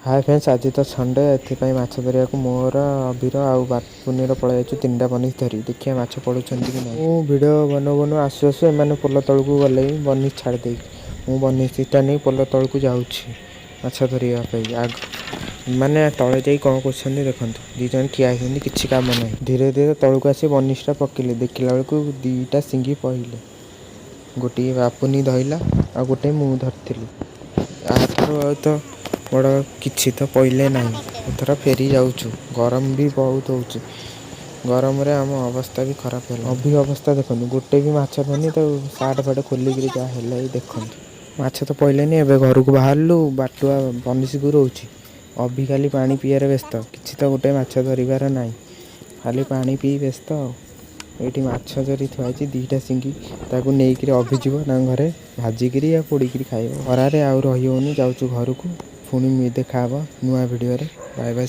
ହାଏ friends, ଆଜି ତ Sunday. ଏଥିପାଇଁ ମାଛ ଧରିବାକୁ ମୋର, ଅଭିର ଆଉ ବାପୁନିର ପଳେଇ ଯାଇଛୁ ତିନିଟା ବନିଶ ଧରି। ଦେଖିବା ମାଛ ପଡ଼ୁଛନ୍ତି କି ନାହିଁ। ମୁଁ ଭିଡ଼ିଓ ବନଉ ବନଉ ଆସୁ ଆସୁ ଏମାନେ ପୋଲ ତଳକୁ ଗଲେ ବନିଶ ଛାଡ଼ି ଦେଇକି। ମୁଁ ବନିଶଟା ନେଇ ପୋଲ ତଳକୁ ଯାଉଛି ମାଛ ଧରିବା ପାଇଁ। ଆଗ ମାନେ ତଳେ ଯାଇ କ'ଣ କରୁଛନ୍ତି ଦେଖନ୍ତୁ। ଦୁଇ ଜଣ ଠିଆ ହେଇଛନ୍ତି, କିଛି କାମ ନାହିଁ। ଧୀରେ ଧୀରେ ତଳକୁ ଆସି ବନିଶଟା ପକେଇଲେ, ଦେଖିଲା ବେଳକୁ ଦୁଇଟା ସିଙ୍ଗି ପଇଲେ। ଗୋଟିଏ ବାପୁନି ଧଇଲା ଆଉ ଗୋଟେ ମୁଁ ଧରିଥିଲି। ଆଥର ଆଉ ତ ବଡ଼ କିଛି ତ ପଇଲେ ନାହିଁ। ଏଥର ଫେରି ଯାଉଛୁ। ଗରମ ବି ବହୁତ ହେଉଛି। ଗରମରେ ଆମ ଅବସ୍ଥା ବି ଖରାପ ହେଲା। ଅଭି ଅବସ୍ଥା ଦେଖନ୍ତୁ, ଗୋଟେ ବି ମାଛ ଧରିନି। ତାକୁ ସାର୍ଟ ଫାଟ ଖୋଲିକିରି ଯାହା ହେଲା ଏଇ ଦେଖନ୍ତୁ। ମାଛ ତ ପଇଲେନି, ଏବେ ଘରକୁ ବାହାରିଲୁ। ବାଟୁଆ ବନିଶୀ ରହୁଛି। ଅଭି ଖାଲି ପାଣି ପିଇବାରେ ବ୍ୟସ୍ତ, କିଛି ତ ଗୋଟେ ମାଛ ଧରିବାର ନାହିଁ, ଖାଲି ପାଣି ପିଇ ବ୍ୟସ୍ତ। ଆଉ ଏଇଠି ମାଛ ଜରି ଥୁଆ ହେଇଛି, ଦୁଇଟା ସିଙ୍ଗି। ତାକୁ ନେଇକିରି ଅଭି ଯିବ ତାଙ୍କ ଘରେ ଭାଜିକିରି ଆଉ ପୋଡ଼ିକିରି ଖାଇବ। ଖରାରେ ଆଉ ରହି ହେଉନି, ଯାଉଛୁ ଘରକୁ। ପୁଣି ଦେଖାହେବ ନୂଆ ଭିଡ଼ିଓରେ। Bye bye.